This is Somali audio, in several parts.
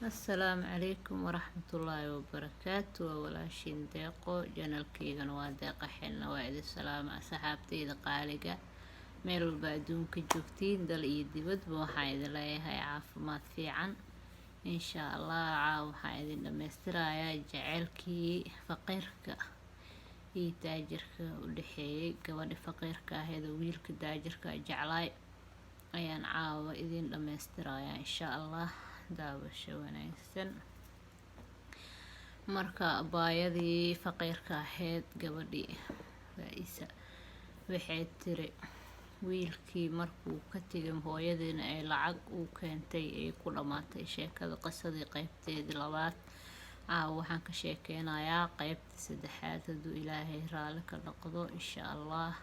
Asalaamu calaykum waraxmatullaahi wabarakaatu. Waa walaashiin Deeqo, channelkeygana waa Deeqa Xilna. Waa idin salaama, asxaabteyda qaaliga, meel walba adduunka joogtiin, dal iyo dibadba. Waxaan idin leeyahay caafimaad fiican, insha Allah. Caawa waxaan idin dhammaystirayaa jaceylkii faqiirka iyo taajirka u dhexeeyay. Gabadha faqiirka aheed oo wiilka taajirka jeclaay ayaan caawa idin dhammaystirayaa, insha Allah. Daawasho wanaagsan. Marka abaayadii faqiirka ahayd, gabadhii Faa-isa, waxay tiri wiilkii markuu ka tegay hooyadiina ay lacag u keentay, ay ku dhammaatay sheekada, qisadii qeybteedii labaad. Caawa waxaan ka sheekeynayaa qeybta saddexaad, hadduu Ilaahay raalli ka noqdo, insha Allah.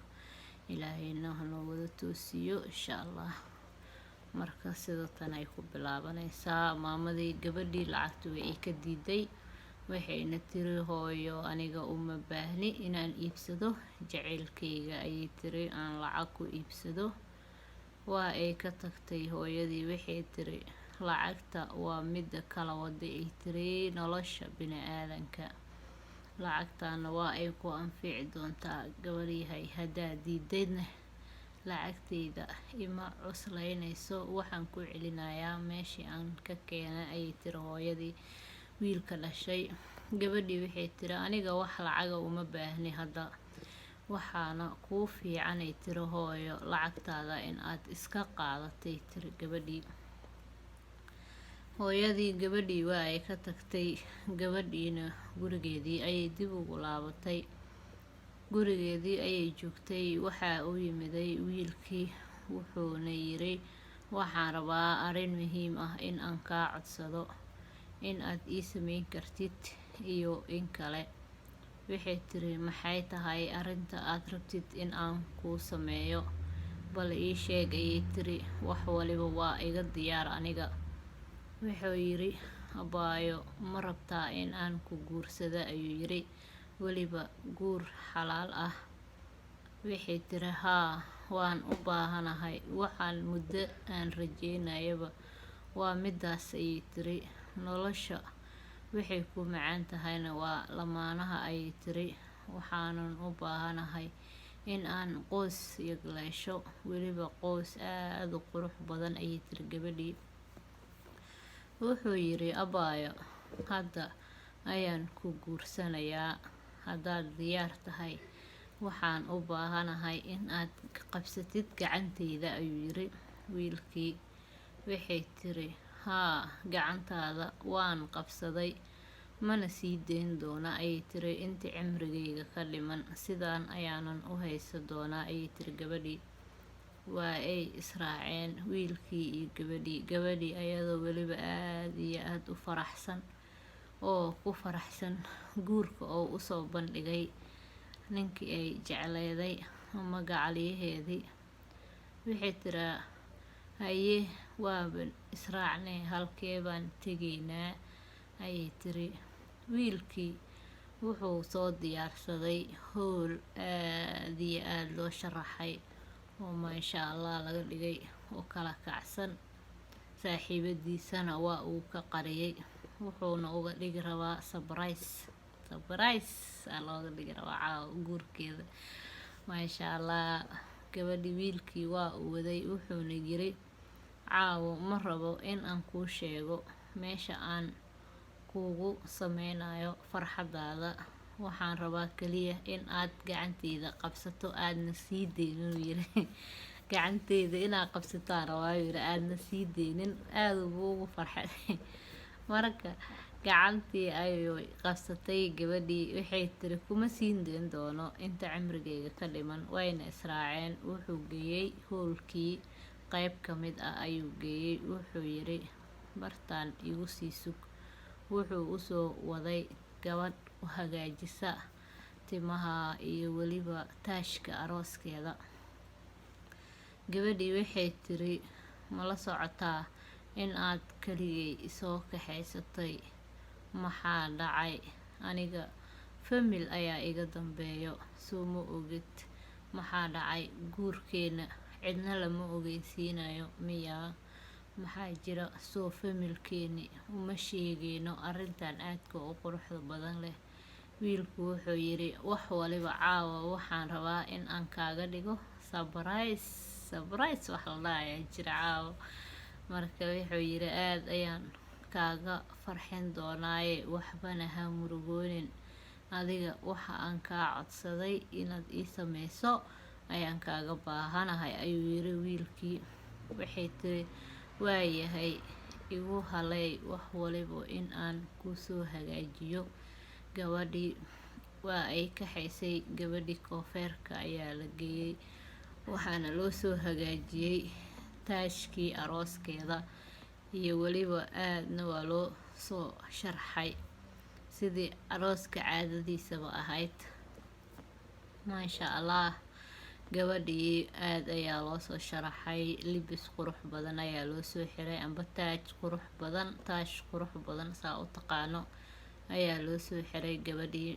Ilaahayna hanoo wada toosiyo, insha Allah. Marka sida tan ay ku bilaabanaysaa: maamadii gabadhii lacagta way ay ka diiday, waxayna tiri, "Hooyo, aniga uma baahni inaan iibsado jaceylkayga," ayay tiri, "aan lacag ku iibsado." Waa ay ka tagtay hooyadii. Waxay tiri, "Lacagta waa midda kala wada," ay tiri, "nolosha bini-aadanka. Lacagtaana waa ay ku anfici doontaa, gabadhyahay. Haddaa diidaydna, lacagtayda ima cuslaynayso, waxaan ku celinayaa meeshii aan ka keenay," ayay tiri hooyadii wiilka dhashay. Gabadhii waxay tiri, "Aniga wax lacaga uma baahni hadda, waxaana kuu fiican," ay tiri, "hooyo, lacagtaada in aad iska qaadatay," tiri gabadhii. Hooyadii gabadhii waa ay ka tagtay. Gabadhiina gurigeedii ayay dib ugu laabatay. Gurigeedii ayay joogtay. Waxaa u yimiday wiilkii, wuxuuna yiri, "Waxaan rabaa arrin muhiim ah in aan kaa codsado, in aad ii sameyn kartid iyo in kale." Waxay tiri, "Maxay tahay arrinta aad rabtid in aan kuu sameeyo? Bal ii sheeg," ayay tiri, "wax waliba waa iga diyaar aniga." Wuxuu yiri, "Abaayo, ma rabtaa in aan ku guursado?" ayuu yiri, "weliba guur xalaal ah." Waxay tiri, "Haa, waan u baahanahay. Waxaan muddo aan rajeynayaba waa midaas," ayay tiri. "Nolosha waxay ku macaan tahayna waa lamaanaha," ayay tiri. "Waxaanan u baahanahay in aan qoys yagleesho, weliba qoys aada u qurux badan," ayay tiri gabadhii. Wuxuu yiri, "Abaayo, hadda ayaan ku guursanayaa haddaad diyaar tahay. Waxaan u baahanahay in aad qabsatid gacanteyda," ayuu yiri wiilkii. Waxay tiri, "Haa, gacantaada waan qabsaday, mana sii dayn doona," ayay tiri, "inta cimrigayga ka dhiman. Sidaan ayaanan u haysan doonaa," ayay tiri gabadhii. Waa ay israaceen wiilkii iyo gabadhii. Gabadhii ayadoo weliba aada iyo aada u faraxsan oo ku faraxsan guurka oo usoo bandhigay ninkii ay jecleeday ama gacaliyaheedii. Waxay tiraa, "Haye, waaban israacnay, halkee baan tegaynaa?" ayay tiri. Wiilkii wuxuu soo diyaarsaday howl aada iyo aada loo sharaxay oo maasha Allah laga dhigay oo kala kacsan. Saaxiibadiisana waa uu ka qariyay, wuxuuna uga dhigi rabaa surprise. Surprise aa looga dhigi rabaa caawa guurkeeda, maasha Allah. Gabadhii wiilkii waa uu waday, wuxuuna yiri, "Caawo ma rabo in aan kuu sheego meesha aan kuugu sameynayo farxadaada. Waxaan rabaa kaliya in aad gacanteyda qabsato, aadna sii deynin," uu yiri. "Gacanteyda inaad qabsataan rabaa," yiri, "aadna sii deynin." Aada buu ugu farxay. Marka gacantii ayuu qabsatay gabadhii. Waxay tiri, "Kuma siin deyn doono inta cimrigayga ka dhiman." Wayna israaceen. Wuxuu geeyey hoolkii, qeyb ka mid ah ayuu geeyey. Wuxuu yiri, "Bartaan igu sii sug." Wuxuu usoo waday gabadh u hagaajisa timaha iyo weliba taashka arooskeeda. Gabadhii waxay tiri, "Ma la socotaa in aad kaligay isoo kaxaysatay? Maxaa dhacay? Aniga family ayaa iga dambeeyo, soo ma ogid? Maxaa dhacay? Guurkeena cidna lama ogeysiinayo miyaa?" Maxaa jira? Soo familkeeni uma sheegeyno arrintan aadka u quruxda badan leh? Wiilku wuxuu yiri, wax waliba caawa waxaan rabaa in aan kaaga dhigo surprise. Surprise wax la dhahayaa jira caawa. Marka wuxuu yiri, aada ayaan kaaga farxin doonaaye, waxbana ha murugoonin. Adiga waxa aan kaa codsaday inaad ii sameyso ayaan kaaga baahanahay, ayuu yiri wiilkii. Waxay tiri, waayahay, igu haley wax waliba in aan kusoo hagaajiyo. Gabadhii waa ay kaxaysay. Gabadhii koofeerka ayaa la geeyey, waxaana loo soo hagaajiyey taajkii arooskeeda iyo weliba aadna waa loo soo sharxay sidii arooska caadadiisaba ahayd. Maasha Allah, gabadhii aada ayaa loo soo sharaxay. Libis qurux badan ayaa loo soo xiray, amba taaj qurux badan, taash qurux badan saa u taqaano ayaa loo soo xiray gabadhii.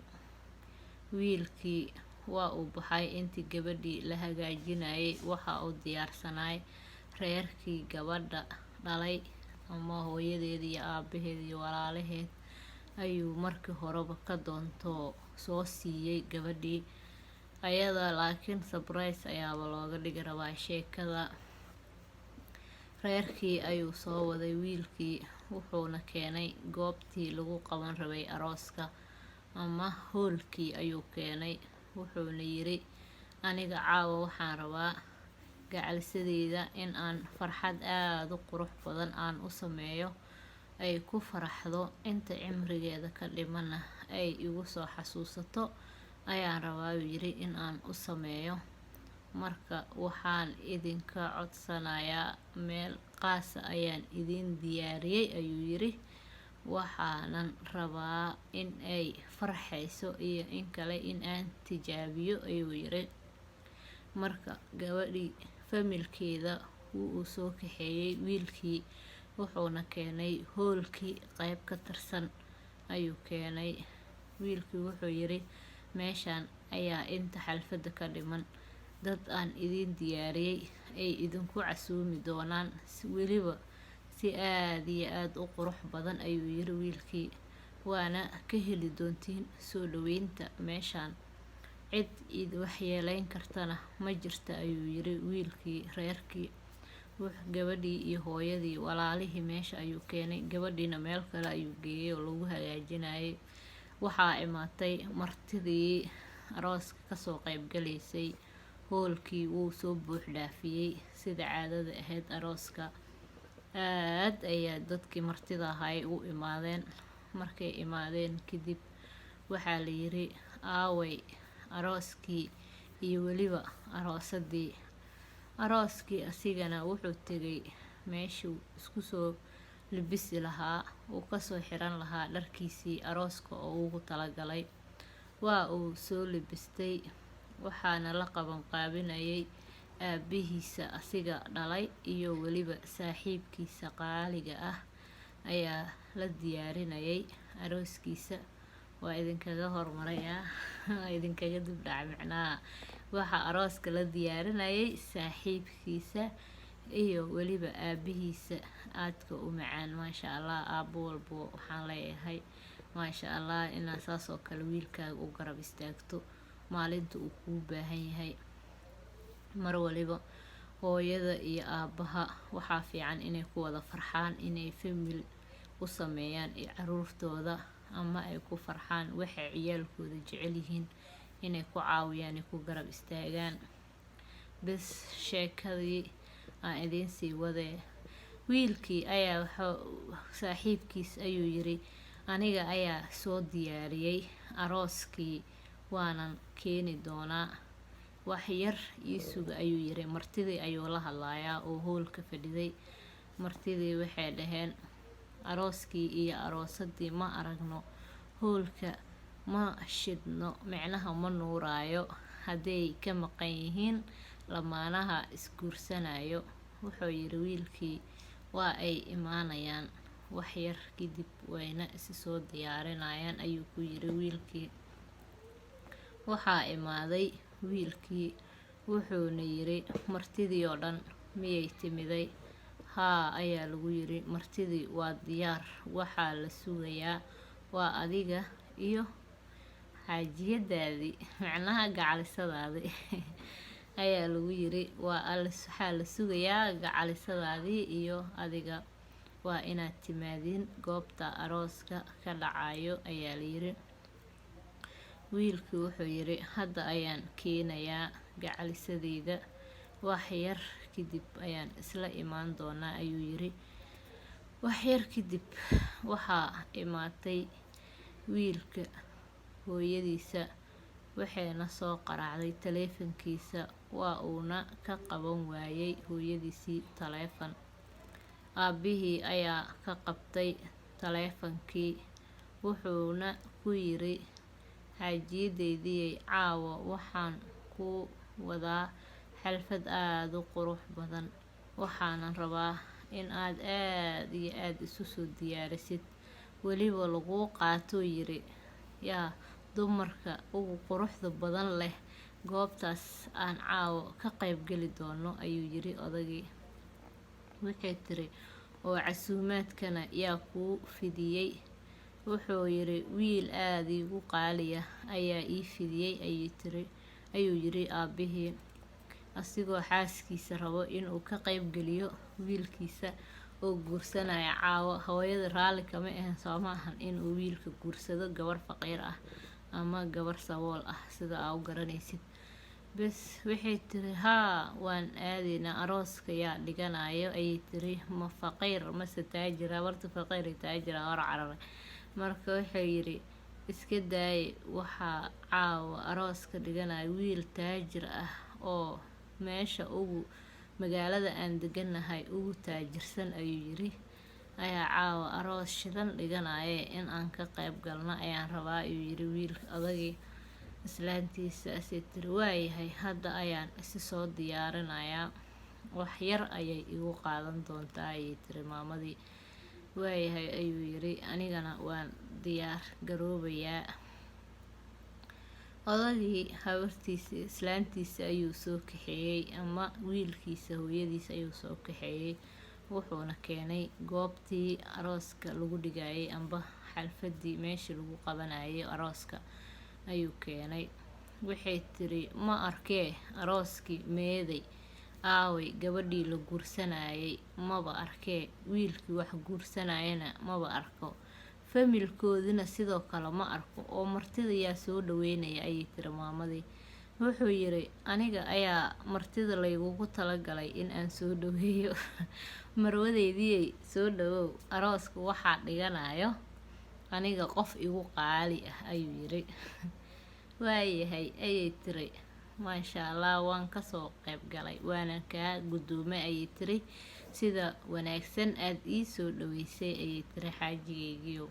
Wiilkii waa uu baxay intii gabadhii la hagaajinayay. Waxa uu diyaarsanaay reerkii gabadha dhalay ama hooyadeed iyo aabaheed iyo walaalaheed ayuu markii horeba ka doontoo soo siiyey gabadhii ayada, laakiin surprise ayaaba looga dhigi rabaa sheekada. Reerkii ayuu soo waday wiilkii, wuxuuna keenay goobtii lagu qaban rabay arooska ama hoolkii ayuu keenay. Wuxuuna yiri, aniga caawa waxaan rabaa gacalisadeyda in aan farxad aada u qurux badan aan u sameeyo, ay ku faraxdo, inta cimrigeeda ka dhimana ay igu soo xasuusato ayaan rabaa, uu yiri, in aan u sameeyo. Marka waxaan idinka codsanayaa meel qaasa ayaan idin diyaariyey, ayuu yiri. Waxaanan rabaa in ay farxeyso iyo in kale in aan tijaabiyo, ayuu yiri. Marka gabadhii familkeeda wuu uu soo kaxeeyey wiilkii, wuxuuna keenay hoolkii qeyb ka tirsan ayuu keenay. Wiilkii wuxuu yiri, meeshaan ayaa inta xalfada ka dhiman dad aan idin diyaariyey ay idinku casuumi doonaan, weliba si aada iyo aada u qurux badan, ayuu yiri wiilkii. Waana ka heli doontiin soo dhaweynta meeshaan, cid id waxyeeleyn kartana ma jirta, ayuu yiri wiilkii. Reerkii, gabadhii iyo hooyadii, walaalihii meesha ayuu keenay. Gabadhiina meel kale ayuu geeyey oo lagu hagaajinayay. Waxaa imaatay martidii arooska kasoo qeybgalaysay. Hoolkii wuu soo buux dhaafiyey sida caadada ahayd arooska. Aad ayaa dadkii martida ahay u imaadeen. Markay imaadeen kadib waxaa la yiri, aaway arooskii iyo weliba aroosadii? Arooskii asigana wuxuu tegay meeshuu isku soo libisi lahaa, uu kasoo xiran lahaa dharkiisii arooska oo ugu talagalay. Waa uu soo libistay, waxaana la qaban qaabinayay aabihiisa asiga dhalay iyo weliba saaxiibkiisa qaaliga ah ayaa la diyaarinayay arooskiisa. Waa idinkaga hormaray ah, waa idinkaga dib dhacay. Macnaha waxaa arooska la diyaarinayay saaxiibkiisa iyo weliba aabihiisa aadka u macaan. Maasha Allah, aabo walbo waxaan leeyahay maasha Allah, inaad saas oo kale wiilkaaga u garab istaagto maalinta uu kuu baahan yahay. Mar waliba hooyada iyo aabaha waxaa fiican inay ku wada farxaan, inay family u sameeyaan caruurtooda ama ay ku farxaan waxay ciyaalkooda jecel yihiin, inay ku caawiyaan, ay ku garab istaagaan. Bes, sheekadii aan idiin sii wadee. Wiilkii ayaa waxa saaxiibkiis ayuu yiri, aniga ayaa soo diyaariyey arooskii, waanan keeni doonaa, wax yar ii suga, ayuu yiri. Martidii ayuu la hadlayaa oo hoolka fadhiday. Martidii waxay dhaheen, arooskii iyo aroosadii ma aragno, hoolka ma shidno, micnaha ma nuuraayo hadday ka maqan yihiin lamaanaha isguursanayo. Wuxuu yiri wiilkii, waa ay imaanayaan wax yar kadib, wayna isi soo diyaarinayaan, ayuu ku yiri wiilkii. Waxaa imaaday wiilkii, wuxuuna yiri, martidii oo dhan miyay timiday? Haa, ayaa lagu yiri, martidii waa diyaar, waxaa la sugayaa waa adiga iyo xaajiyadaadii, macnaha gacalisadaadii, ayaa lagu yiri. Waa waxaa la sugayaa gacalisadaadii iyo adiga, waa inaad timaadiin goobta arooska ka dhacayo, ayaa la yiri. Wiilkii wuxuu yiri, hadda ayaan keenayaa gacalisadeyda, wax yar kadib ayaan isla imaan doonaa, ayuu yiri. Wax yar kadib waxaa imaatay wiilka hooyadiisa, waxayna soo qaraacday taleefankiisa, waa uuna ka qaban waayay hooyadiisii taleefan. Aabihii ayaa ka qabtay taleefankii, wuxuuna ku yiri, xaajiyadeydii, caawa waxaan ku wadaa xalfad aada u qurux badan, waxaanan rabaa in aad aada iyo aada isu soo diyaarisid, weliba laguu qaatuu yiri, yaa dumarka ugu quruxda badan leh goobtaas aan caawo ka qeybgeli doono, ayuu yiri odagii. Waxay tiri, oo casuumaadkana yaa kuu fidiyey? Wuxuu yiri, wiil aada iigu qaaliya ayaa ii fidiyey, ayay tiri, ayuu yiri aabihii, asigoo xaaskiisa rabo inuu ka qeybgeliyo wiilkiisa oo guursanaya caawo. Hooyada raalli kama ahan, soo ma ahan, inuu wiilka guursado gabar faqiir ah ama gabar sabool ah, sida aa u garanaysid bes. Waxay tiri, haa, waan aadaynaa. Arooska yaa dhiganayo, ayay tiri, ma faqiir mase taajir? Habarta faqiir iyo taajir aa hor cararay. Marka wuxuu yiri, iska daaye, waxaa caawa arooska dhiganayo wiil taajir ah oo meesha ugu magaalada aan deganahay ugu taajirsan, ayuu yiri, ayaa caawa aroos shidan dhiganaye, in aan ka qeyb galno ayaan rabaa, ayuu yiri wiilka odagii islaantiisa. Asay tiri, waayahay, hadda ayaan isi soo diyaarinayaa, wax yar ayay igu qaadan doontaa, ayay tiri maamadii. Waayahay, ayuu yiri, anigana waan diyaar garoobayaa. Odagii habartiisa islaantiisa ayuu soo kaxeeyey, ama wiilkiisa hooyadiisa ayuu soo kaxeeyey, wuxuuna keenay goobtii arooska lagu dhigayay, amba xalfadii meeshii lagu qabanayay arooska ayuu keenay. Waxay tiri, ma arkee arooskii meeday? Aaway gabadhii la guursanayay? Maba arkee. Wiilkii wax guursanayana maba arko, familkoodina sidoo kale ma arko, oo martida yaa soo dhaweynaya, ayay tiri maamadii. Wuxuu yiri, aniga ayaa martida laygugu talagalay in aan soo dhaweeyo. Marwadeydiyey, soo dhawow, arooska waxaa dhiganayo aniga qof igu qaali ah, ayuu yiri. Waayahay, ayay tiri, maasha Allah, waan kasoo qeyb galay, waana kaa guddoomay, ayay tiri, sida wanaagsan aada ii soo dhaweysay, ayay tiri, xaajigaygiyo.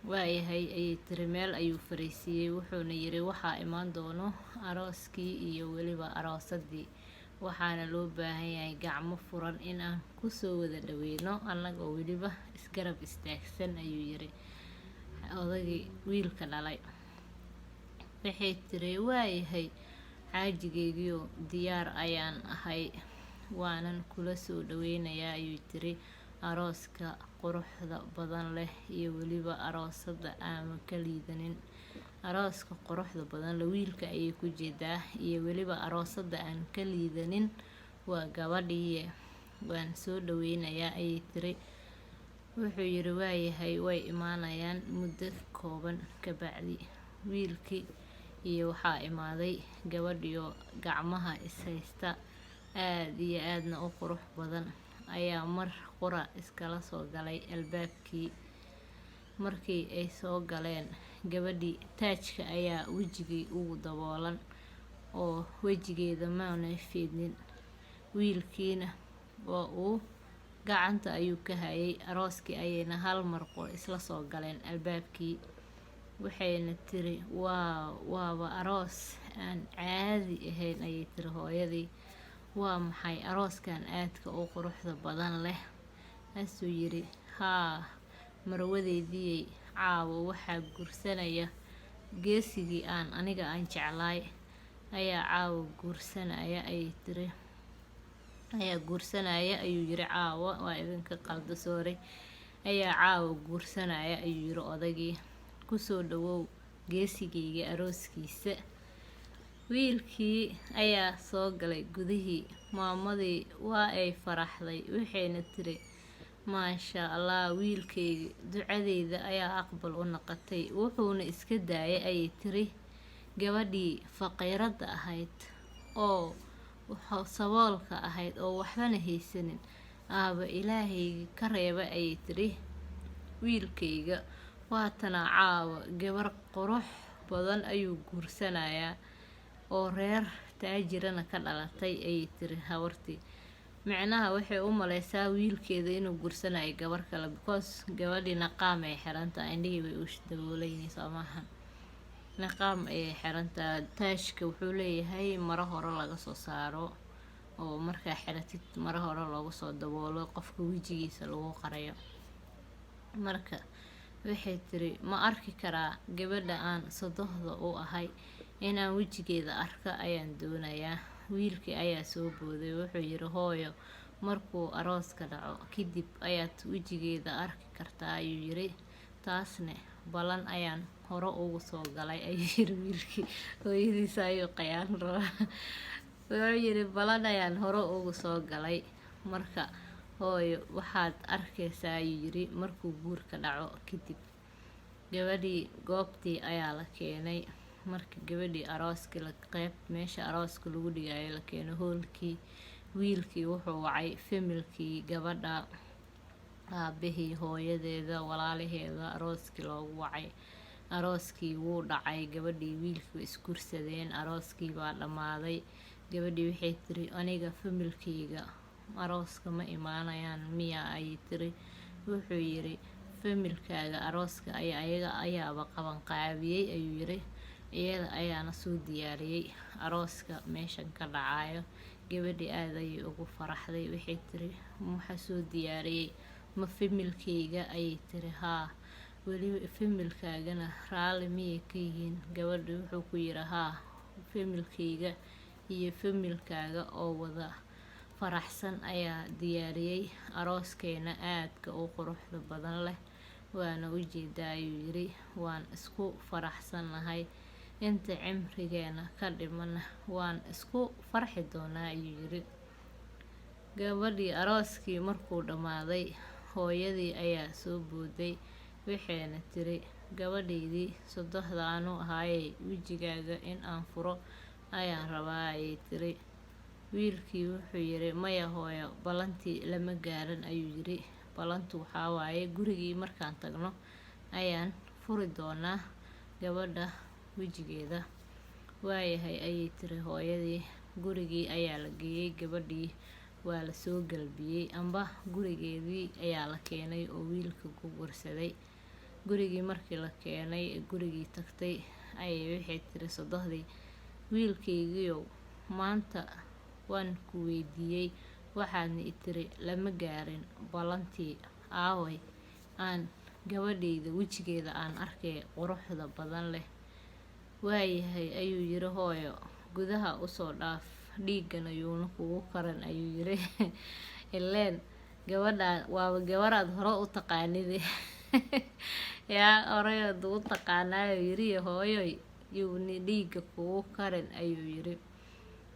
Waayahay, ayay tiri. Meel ayuu fariisiiyey, wuxuuna yiri, waxaa imaan doono arooskii iyo weliba aroosadii, waxaana loo baahan yahay gacmo furan in aan kusoo wada dhaweyno, annagoo weliba isgarab istaagsan, ayuu yiri odagii wiilka dhalay. Waxay tiri, waayahay xaajigaygiyo, diyaar ayaan ahay, waanan kula soo dhaweynayaa, ayuu tiri, arooska quruxda badan leh iyo weliba aroosada aan ka liidanin. Arooska quruxda badan leh wiilka ayay ku jeedaa, iyo weliba aroosada aan ka liidanin waa gabadhii, waan soo dhaweynayaa, ayay tiri. Wuxuu yiri, waayahay, way imaanayaan muddo kooban kabacdi. Wiilkii iyo waxaa imaaday gabadhiyo gacmaha is haysta, aada iyo aadna u qurux badan, ayaa mar qura iskala soo galay albaabkii. Markii ay soo galeen, gabadhii taajka ayaa wejigii ugu daboolan oo wejigeeda maana fiidnin. Wiilkiina waa uu gacanta ayuu ka hayay. Arooskii ayayna hal mar qura isla soo galeen albaabkii. Waxayna tiri, waa waaba aroos aan caadi ahayn, ayay tiri hooyadii. Waa maxay arooskan aadka u quruxda badan leh? Asuu yiri, haa, marwadeydiyey, caawa waxaa guursanaya geesigii aan aniga aan jeclaay ayaa caawa guursanaya, ayay tiri. Ayaa guursanaya, ayuu yiri caawa. Waa idinka qalda, sorry. Ayaa caawa guursanaya, ayuu yiri odaygii. Kusoo dhawow geesigayga arooskiisa. Wiilkii ayaa soo galay gudihii. Maamadii waa ay faraxday, waxayna tiri, "Maasha Allah, wiilkayga ducadeyda ayaa aqbal u noqotay. Wuxuuna iska daayay," ayay tiri, "gabadhii faqiiradda ahayd oo saboolka ahayd oo waxbana haysanin. Aaba Ilaahayga ka reebay," ayay tiri, "wiilkayga. Waatana caawa gabar qurux badan ayuu guursanayaa oo reer taajirana ka dhalatay," ayay tiri habartii. Micnaha waxay u maleysaa wiilkeeda inuu guursanayo gabar kale, because gabadhii niqaab ay xirantahay, indhihii way u daboolayni, soo maaha? Niqaab ayay xirantahay. Taashka wuxuu leeyahay maro hore laga soo saaro oo markaa xiratid maro hore loogu soo daboolo, qofka wejigiisa lagu qarayo. Marka waxay tiri, "Ma arki karaa gabadha aan sodohda u ahay? Inaan wejigeeda arko ayaan doonayaa." Wiilkii ayaa soo booday, wuxuu yiri, "Hooyo, markuu arooska dhaco kadib ayaad wejigeeda arki kartaa," ayuu yiri. "Taasne ballan ayaan hore ugu soo galay," ayuu yiri wiilkii. Hooyadiisa ayuu qayaan rabaa. Wuxuu yiri, "Ballan ayaan hore ugu soo galay. Marka hooyo, waxaad arkaysaa," ayuu yiri, "markuu guurka dhaco kadib." Gabadhii goobtii ayaa la keenay. Markii gabadhii arooskii la qeyb meesha arooska lagu dhigayo la keeno, hoolkii, wiilkii wuxuu wacay familkii gabadha, aabahii, hooyadeeda, walaalaheeda. Arooskii loogu wacay. Arooskii wuu dhacay. Gabadhii wiilkii way isguursadeen. Arooskii baa dhammaaday. Gabadhii waxay tiri, "Aniga familkeyga arooska ma imaanayaan miya?" ayay tiri. Wuxuu yiri, "Familkaaga arooska ayaa ayaga ayaaba qabanqaabiyey," ayuu yiri. "Iyada ayaana soo diyaariyey arooska meeshan ka dhacayo." Gabadhii aad ayay ugu faraxday. Waxay tiri, "Waxaa soo diyaariyey ma familkeyga?" ayay tiri. "Haa, weliba familkaagana raalli miyay ka yihiin?" Gabadhi wuxuu ku yiri, "Haa, familkeyga iyo familkaaga oo wada faraxsan ayaa diyaariyey arooskeena aadka u quruxda badan leh, waana ujeedaa," ayuu yiri. "Waan isku faraxsanahay, inta cimrigeena ka dhimana waan isku farxi doonaa," ayuu yiri. Gabadhii arooskii markuu dhammaaday, hooyadii ayaa soo booday, waxayna tiri, "Gabadhaydii sodohda aanu ahaayey, wejigaaga in aan furo ayaan rabaa," ayay tiri. Wiilkii wuxuu yiri, "Maya hooyo, ballantii lama gaarin," ayuu yiri. "Ballantu waxaa waaye gurigii markaan tagno ayaan furi doonaa gabadha wejigeeda." "Waayahay," ayay tiri hooyadii. Gurigii ayaa la geeyey gabadhii, waa lasoo galbiyey amba gurigeedii ayaa la keenay oo wiilka ku guursaday. Gurigii markii la keenay, gurigii tagtay, ayay waxay tiri sodohdii, "Wiilkaygiiow, maanta waan ku weydiiyey, waxaadna i tiri lama gaarin ballantii. Aaway aan gabadhayda wejigeeda aan arkay quruxda badan leh?" "Waayahay," ayuu yiri hooyo, "gudaha usoo dhaaf, dhiigana yuuna kugu karan," ayuu yiri. Ileen gabadha waaba gabaraad hore u taqaanide, yaa horeyaad ugu taqaanaayo yiri, "Hooyoy, yuuna dhiigga kugu karin," ayuu yiri.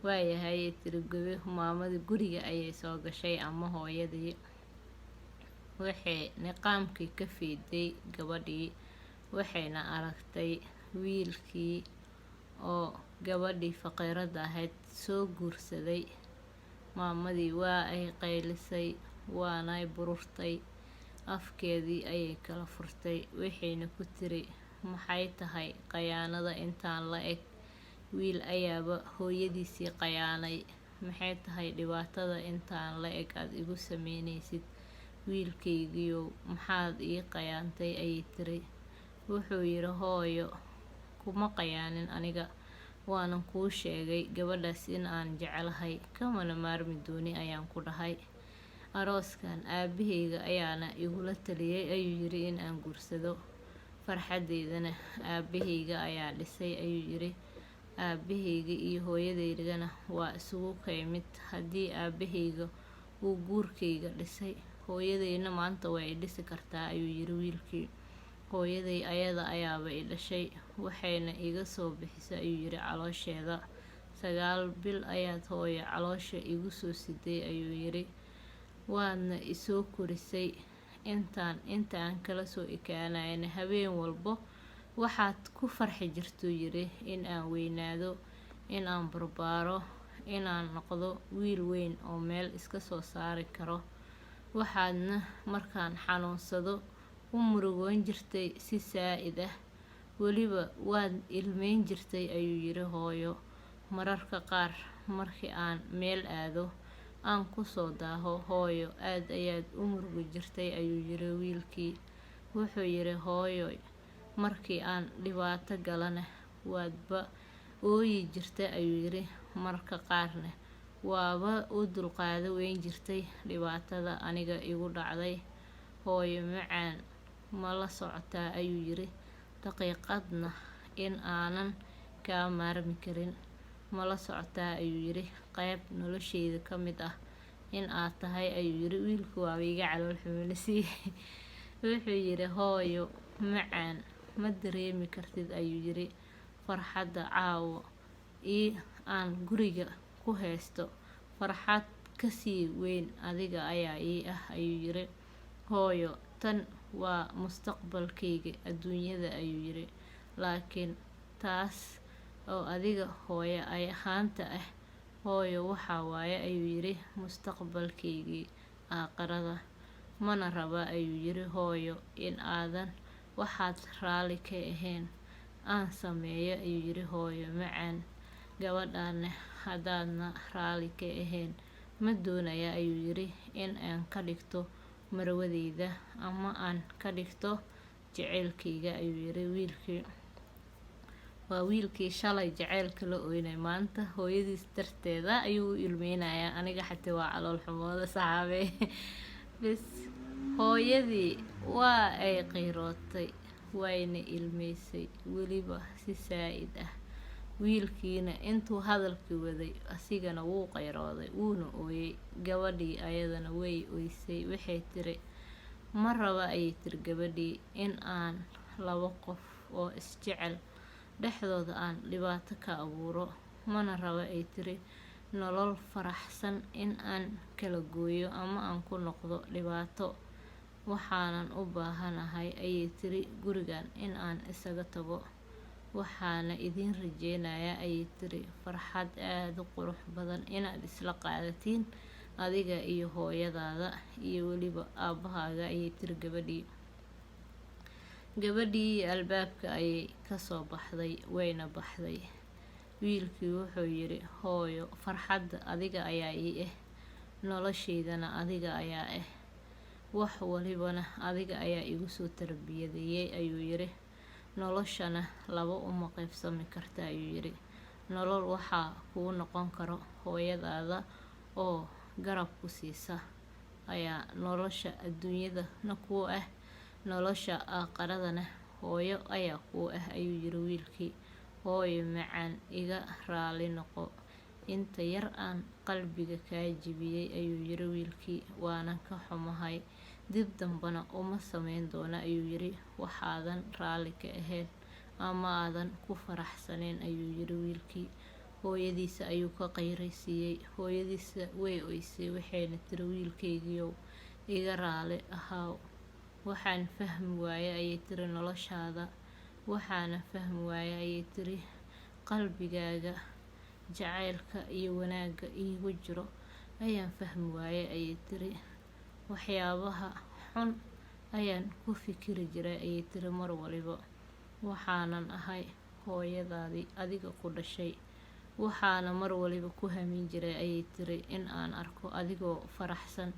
"Waayahay," ayay tiri gabi maamadii. Guriga ayay soo gashay ama hooyadii. Waxay niqaamkii ka fiiday gabadhii, waxayna aragtay wiilkii oo gabadhii faqiiradda ahayd soo guursaday. Maamadii waa ay qaylisay, waanay bururtay, afkeedii ayay kala furtay, waxayna ku tiri, "Maxay tahay qayaanada intaan la eg? Wiil ayaaba hooyadiisii qayaanay. Maxay tahay dhibaatada intaan la eg aad igu sameynaysid? Wiilkaygiiow, maxaad ii qayaantay?" ayay tiri. Wuxuu yiri, "Hooyo, kuma qayaanin aniga, waanan kuu sheegay gabadhaas in aan jecelahay, kamana maarmi dooni ayaan ku dhahay. Arooskan aabahayga ayaana igula taliyay," ayuu yiri, "in aan guursado. Farxadeydana aabahayga ayaa dhisay," ayuu yiri. Aabahayga iyo hooyadeygana waa isugu kay mid. Haddii aabahayga uu guurkayga dhisay, hooyadeyna maanta way i dhisi kartaa, ayuu yiri wiilkii. Hooyaday ayada ayaaba i dhashay, waxayna iga soo bixisay, ayuu yiri, caloosheeda. 9 bil ayaad, hooyo, caloosha igu soo siday, ayuu yiri, waadna isoo korisay. Intaan inta aan kala soo ekaanayna habeen walbo waxaad ku farxi jirtuu yiri in aan weynaado, in aan barbaaro, inaan noqdo wiil weyn oo meel iska soo saari karo. Waxaadna markaan xanuunsado u murugoon jirtay si saa-id ah, weliba waad ilmeyn jirtay, ayuu yiri, hooyo. Mararka qaar markii aan meel aado aan kusoo daaho, hooyo, aad ayaad u murugi jirtay, ayuu yiri wiilkii. Wuxuu yiri, hooyo, markii aan dhibaato galana waadba ooyi jirtay, ayuu yiri. Marka qaarna waaba u dulqaado weyn jirtay dhibaatada aniga igu dhacday. Hooyo macaan, ma la socotaa, ayuu yiri, daqiiqadna in aanan kaa maarmi karin? Ma la socotaa, ayuu yiri, qayb nolosheyda ka mid ah in aad tahay, ayuu yiri wiilku. Waaba iga calool xuminasiiye. Wuxuu yiri, hooyo macaan, ma dareemi kartid, ayuu yiri, farxadda caawo ii aan guriga ku haysto. Farxad kasii weyn adiga ayaa ii ah, ayuu yiri. Hooyo, tan waa mustaqbalkayga adduunyada, ayuu yiri, laakiin taas oo adiga hooyo ay ahaanta ah, hooyo, waxaa waaye, ayuu yiri, mustaqbalkaygii aakhirada. Mana raba, ayuu yiri, hooyo, in aadan waxaad raali ka ahayn aan sameeyo, ayuu yiri. Hooyo macaan, gabadhaana haddaadna raali ka ahayn, ma doonaya, ayuu yiri, in aan ka dhigto marwadeyda ama aan ka dhigto jaceylkayga, ayuu yiri wiilkii. Waa wiilkii shalay jaceylka la oynay, maanta hooyadiis darteeda ayuu u ilmeynayaa. Aniga xataa waa calool xumooda, saxaabe. Bes, hooyadii waa ay qiirootay, wayna ilmeysay, weliba si saa-id ah. Wiilkiina intuu hadalkii waday asigana wuu qayrooday, wuuna ooyay. Gabadhii ayadana way oysay. Waxay tiri, ma raba, ayay tiri gabadhii, in aan labo qof oo isjecel dhexdooda aan dhibaato ka abuuro. Mana raba, ay tiri, nolol faraxsan in aan kala gooyo ama aan ku noqdo dhibaato. Waxaanan u baahanahay, ayay tiri, gurigan in aan isaga tago. Waxaana idiin rajeynayaa, ayay tiri, farxad aada u qurux badan inaad isla qaadatiin adiga iyo hooyadaada iyo weliba aabbahaaga, ayay tiri gabadhii. Gabadhii albaabka ayay kasoo baxday, wayna baxday. Wiilkii wuxuu yiri, hooyo, farxadda adiga ayaa ii ah, noloshaydana adiga ayaa ah, wax walibana adiga ayaa igu soo tarbiyadeeyay, ayuu yiri. Noloshana laba uma qaybsami karta, ayuu yiri. Nolol waxaa kuu noqon karo hooyadaada oo garab ku siisa ayaa nolosha adduunyadana kuu ah, nolosha aakhiradana hooyo ayaa kuu ah, ayuu yiri wiilkii. Hooyo macaan, iga raali noqo inta yar aan qalbiga kaa jebiyey, ayuu yiri wiilkii. Waanan ka xumahay, dib dambana uma sameyn doono, ayuu yiri, waxaadan raali ka ahayn ama aadan ku faraxsaneyn, ayuu yiri wiilkii. Hooyadiisa ayuu ka qayraysiiyey. Hooyadiisa way oysay, waxayna tiri, wiilkaygiiow, iga raali ahaaw. Waxaan fahmi waaye, ayay tiri, noloshaada. Waxaana fahmi waaye, ayay tiri, qalbigaaga jacaylka iyo wanaagga iigu jiro ayaan fahmi waaye, ayay tiri. Waxyaabaha xun ayaan ku fikiri jiray, ayay tiri, mar waliba. Waxaanan ahay hooyadaadii adiga ku dhashay, waxaana mar waliba ku hamin jiray, ayay tiri, in aan arko adigoo faraxsan.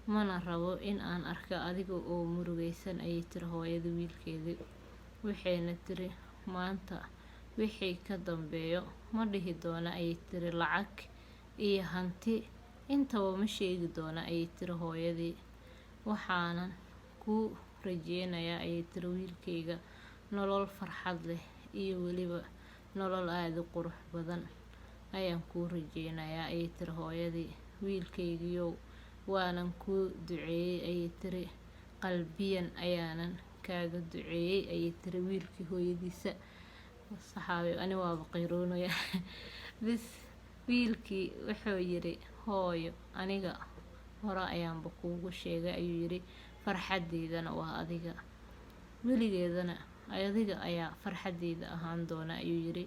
Mana rabo in aan arko adiga oo murugaysan, ayay tiri hooyada wiilkeedii. Waxayna tiri, maanta wixii ka dambeeyo ma dhihi doono, ayay tiri, lacag iyo hanti intaba ma sheegi doono, ayay tiri hooyadii. Waxaanan kuu rajeynayaa, ayay tiri, wiilkayga, nolol farxad leh iyo weliba Nolol aada u qurux badan ayaan kuu rajeynayaa, ayay tiri hooyadii. Wiilkaygiiyow, waanan kuu duceeyey, ayay tiri. Qalbiyan ayaanan kaaga duceeyey, ayay tiri wiilkii hooyadiisa. Saxaabi, ani waaba qiiroonaya bis. Wiilkii wuxuu yiri, "Hooyo, aniga hore ayaanba kuugu sheegay," ayuu yiri, "farxadeydana waa adiga, weligeedana adiga ayaa farxadeyda ahaan doona," ayuu yiri.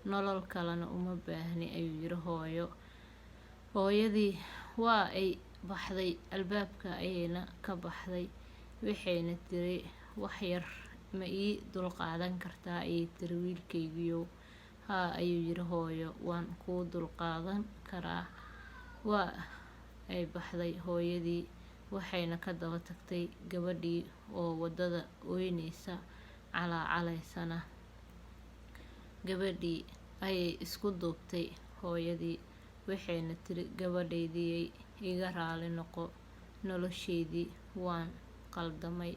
"Nolol kalena uma baahni," ayuu yiri, "hooyo." Hooyadii waa ay baxday, albaabka ayayna ka baxday. Waxayna tiri, "Wax yar ma ii dulqaadan kartaa?" ayay tiri, "wiilkaygiiyow." "Haa," ayuu yiri, "hooyo, waan kuu dulqaadan karaa." Waa ay baxday hooyadii, waxayna ka daba tagtay gabadhii oo wadada ooynaysa, calaacalaysana. Gabadhii ayay isku duubtay hooyadii, waxayna tiri, "Gabadhaydiyay, iga raali noqo noloshaydii. Waan qaldamay,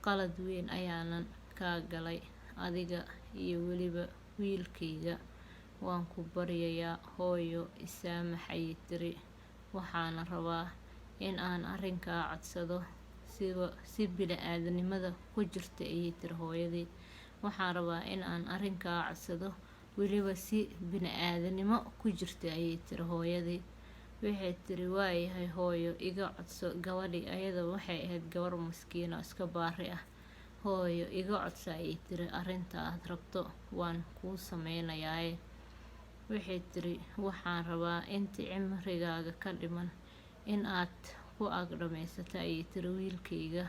qalad weyn ayaanan kaa galay, adiga iyo weliba wiilkayga. Waan ku baryayaa, hooyo, isaamax," ayay tiri. "Waxaana rabaa in aan arrinkaa codsado siba si bini-aadanimada ku jirta," ayay tiri hooyadii. "Waxaan rabaa in aan arrinkaa codsado weliba si bini-aadanimo ku jirta," ayay tiri hooyadii. Waxay tiri, "Waayahay, hooyo, iga codso." Gabadhii ayada waxay ahayd gabar maskiin oo iska baari ah. "Hooyo, iga codso," ayay tiri, "arrinta aad rabto waan kuu sameynayaaye." Waxay tiri, "Waxaan rabaa intii cimrigaaga ka dhiman in aad ku ag dhammaysato," ayay tiri, "wiilkayga.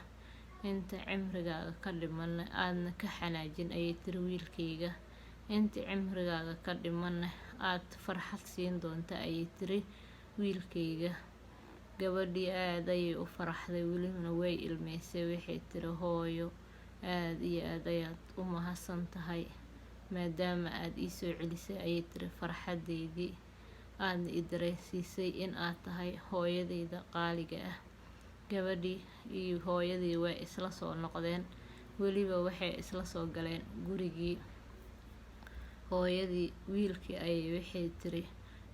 Inta cimrigaaga ka dhimanna aadna ka xanaajin," ayay tiri, "wiilkayga. Inta cimrigaaga ka dhimanna aad farxad siin doonta," ayay tiri, "wiilkayga." Gabadhii aada ayay u faraxday, welibana way ilmeysay. Waxay tiri, "Hooyo, aada iyo aada ayaad u mahadsan tahay, maadaama aada ii soo celisay," ayay tiri, "farxadeydii, aadna i dareensiisay in aad tahay hooyadeyda qaaliga ah." Gabadhii iyo hooyadii way isla soo noqdeen, weliba waxay isla soo galeen gurigii. Hooyadii wiilkii ayay waxay tiri,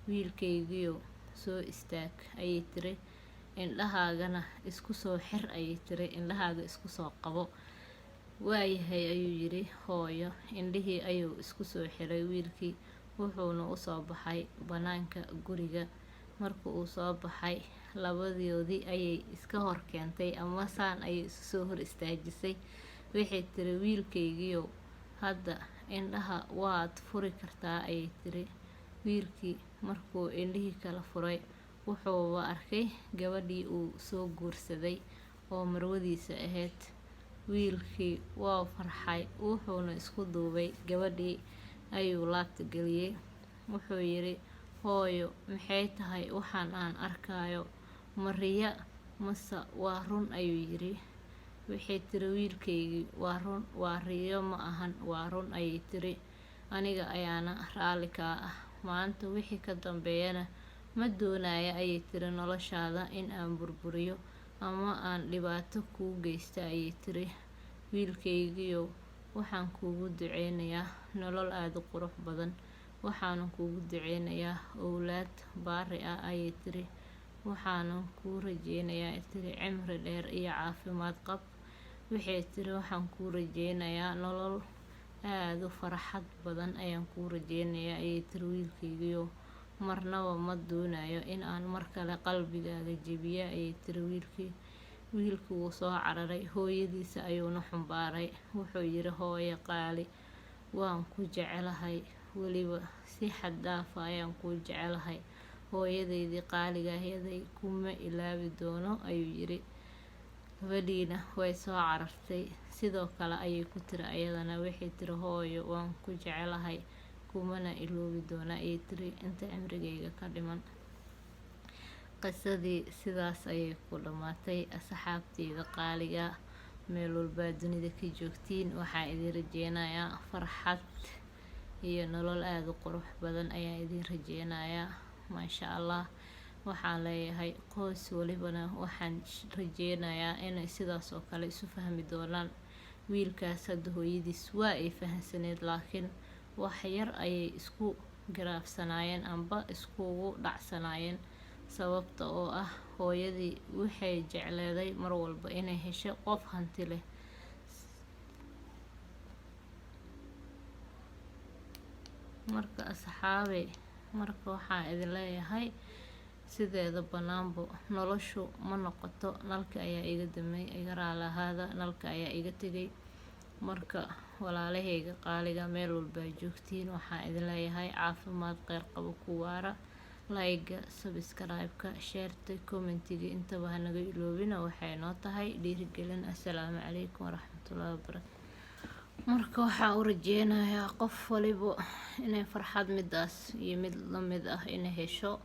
"Wiilkaygiiyow, soo istaag," ayay tiri. "Indhahaagana isku soo xir," ayay tiri. "Indhahaaga isku soo qabo." "Waayahay," ayuu yiri, "hooyo." Indhihii ayuu isku soo xiray wiilkii, wuxuuna usoo baxay banaanka guriga. Marka uu soo baxay, labadoodii ayay iska hor keentay, ama saan ayay isu soo hor istaajisay. Waxay tiri, "Wiilkaygiiyow, hadda indhaha waad furi kartaa," ayay tiri. Wiilkii markuu indhihii kala furay, wuxuuba arkay gabadhii uu soo guursaday oo marwadiisa ahayd. Wiilkii waa farxay, wuxuuna isku duubay gabadhii, ayuu laabta geliyey. Wuxuu yiri, "Hooyo, maxay tahay waxaan aan arkayo? Ma riya mase waa run?" ayuu yiri. Waxay tiri, "Wiilkaygii, waa run, waa riyo ma ahan, waa run," ayay tiri. "Aniga ayaana raalli kaa ah. Maanta wixii ka dambeeyana ma doonaya," ayay tiri, "noloshaada in aan burburiyo ama aan dhibaato kuu geysta," ayay tiri. "Wiilkaygiiyow, waxaan kuugu duceynayaa nolol aada u qurux badan. Waxaanan kuugu duceynayaa owlaad baari ah," ayay tiri. "Waxaanan kuu rajeynayaa," tiri, "cimri dheer iyo caafimaad qab." Waxay tiri, "Waxaan kuu rajeynayaa nolol aada u farxad badan ayaan kuu rajeynayaa," ayay tiri, "wiilkaygiiyow. Marnaba ma doonayo in aan mar kale qalbigaaga jebiya," ayay tiri wiilkii. Wiilkii wuu soo cararay, hooyadiisa ayuuna xumbaaray. Wuxuu yiri, "Hooyo qaali, waan ku jecelahay, weliba si xad dhaafa ayaan kuu jecelahay. Hooyadeydii qaaliga ahayd kuma ilaawi doono," ayuu yiri. Gabadhiina way soo carartay, sidoo kale ayay ku tiri ayadana. Waxay tiri, "Hooyo, waan ku jecelahay, kumana iloobi doona," ayay tiri, "inta cimrigayga ka dhiman." Qisadii sidaas ayay ku dhammaatay. Asxaabteyda qaaliga, meel walbaa dunida ka joogtiin, waxaa idin rajeynayaa farxad iyo nolol aada u qurux badan ayaa idin rajeynayaa, maasha Allah. Waxaan leeyahay qoys walibana waxaan rajeynayaa inay sidaas oo kale isu fahmi doonaan. Wiilkaas hadda hooyadiis waa ay fahansaneyd, laakiin Wax yar ayay isku giraafsanaayeen amba iskugu dhacsanaayeen, sababta oo ah hooyadii waxay jecleeday mar walba inay hesho qof hanti leh. Marka asxaabey, marka waxaan idin leeyahay, sideeda banaanbo noloshu ma noqoto. Nalka ayaa iga damay, iga raalahaada, nalka ayaa iga tegay. Marka walaalahayga qaaliga, meel walbaa joogtiin, waxaan idin leeyahay caafimaad kheyr qabo ku waara. Like-ga, subscribe-ka, share-ta, comment-iga intaba hanaga iloobina, waxay noo tahay dhiirigelin. Assalaamu calaykum waraxmatullaahi wabarakaatu. Marka waxaa u rajeynayaa qof waliba inay farxad midaas iyo mid lamid ah inay hesho,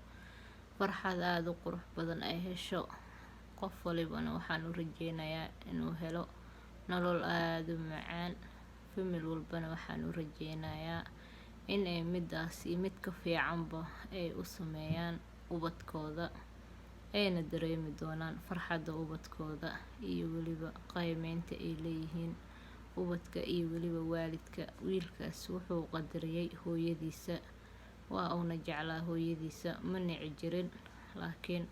farxad aada u qurux badan ay hesho. Qof walibana waxaan u rajeynayaa inuu helo nolol aada u macaan. Family walbana waxaan u rajeynayaa inay midaas iyo mid ka fiicanba ay u sameeyaan ubadkooda, ayna dareemi doonaan farxadda ubadkooda iyo weliba qiimeynta ay leeyihiin ubadka iyo weliba waalidka. Wiilkaas wuxuu qadariyay hooyadiisa, waa uuna jeclaa hooyadiisa, ma nici jirin, laakiin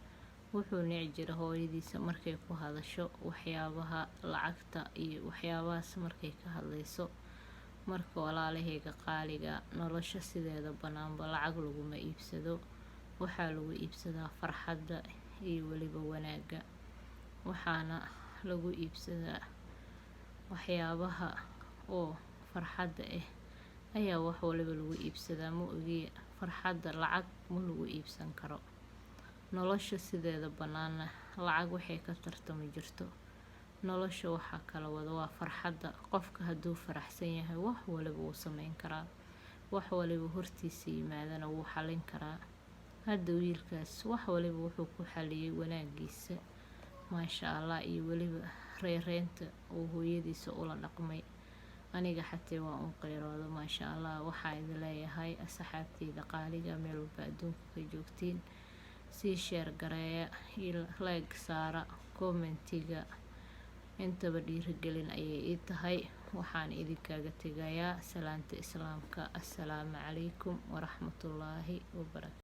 wuxuu nici jiray hooyadiisa markay ku hadasho waxyaabaha lacagta iyo waxyaabahaas markay ka hadlayso. Marka walaalahayga qaaliga, nolosha sideeda banaanba lacag laguma iibsado, waxaa lagu iibsadaa farxadda iyo weliba wanaagga, waxaana lagu iibsadaa waxyaabaha oo farxadda ah ayaa wax waliba lagu iibsadaa. Ma ogiye, farxadda lacag ma lagu iibsan karo. Nolosha sideeda banaana lacag waxay ka tartami jirto. Nolosha waxaa kala wada waa farxadda. Qofka hadduu faraxsan yahay, wax waliba wuu sameyn karaa, wax waliba hortiisa yimaadana wuu xallin karaa. Hadda wiilkaas wax waliba wuxuu ku xaliyay wanaagiisa, maasha Allah, iyo weliba reereynta uu hooyadiisa ula dhaqmay. Aniga xatee waan u qeyroodo, maasha Allah. Waxaa idin leeyahay asxaabteyda qaaliga, meel walba adduunka ka joogtiin, sii share gareeya, like saara, comment-iga intaba dhiirigelin ayay ii tahay. Waxaan idinkaga tegayaa salaanta islaamka. Assalaamu calaykum waraxmatullaahi wabarakatu.